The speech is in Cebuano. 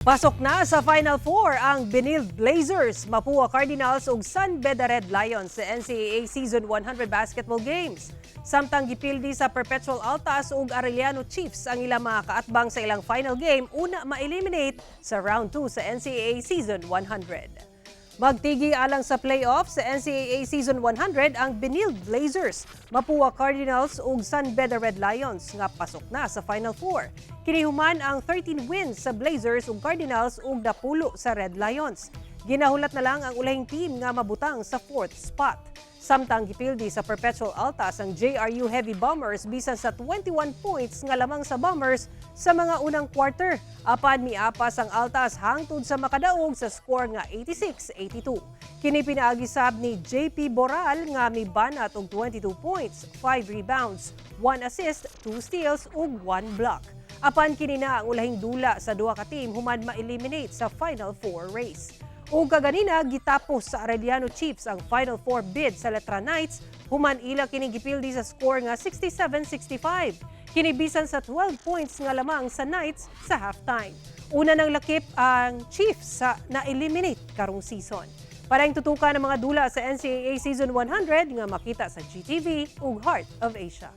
Pasok na sa Final Four ang Benilde Blazers, Mapua Cardinals ug San Beda Red Lions sa NCAA Season 100 basketball games. Samtang gipildi sa Perpetual Altas ug Arellano Chiefs ang ilang mga kaatbang sa ilang final game una ma-eliminate sa round 2 sa NCAA Season 100. Magtigi alang sa playoffs sa NCAA Season 100 ang Benilde Blazers, Mapua Cardinals ug San Beda Red Lions nga pasok na sa Final Four. Kini human ang 13 wins sa Blazers ug Cardinals ug napulo sa Red Lions. Ginahulat na lang ang ulahing team nga mabutang sa fourth spot. Samtang gipildi sa Perpetual Altas ang JRU Heavy Bombers bisan sa 21 points nga lamang sa Bombers sa mga unang quarter. Apan miapas ang Altas hangtod sa makadaog sa score nga 86-82. Kini pinaagi sab ni JP Boral nga mibanat og 22 points, 5 rebounds, 1 assist, 2 steals ug 1 block. Apan kini na ang ulahing dula sa duha ka team human ma-eliminate sa Final Four race. Ug kaganina, gitapos sa Arellano Chiefs ang Final Four bid sa Letran Knights human ila kining gipildi sa score nga 67-65. Kini bisan sa 12 points nga lamang sa Knights sa halftime. Una nang lakip ang Chiefs sa na-eliminate karong season. Para tutukan ang mga dula sa NCAA Season 100 nga makita sa GTV ug Heart of Asia.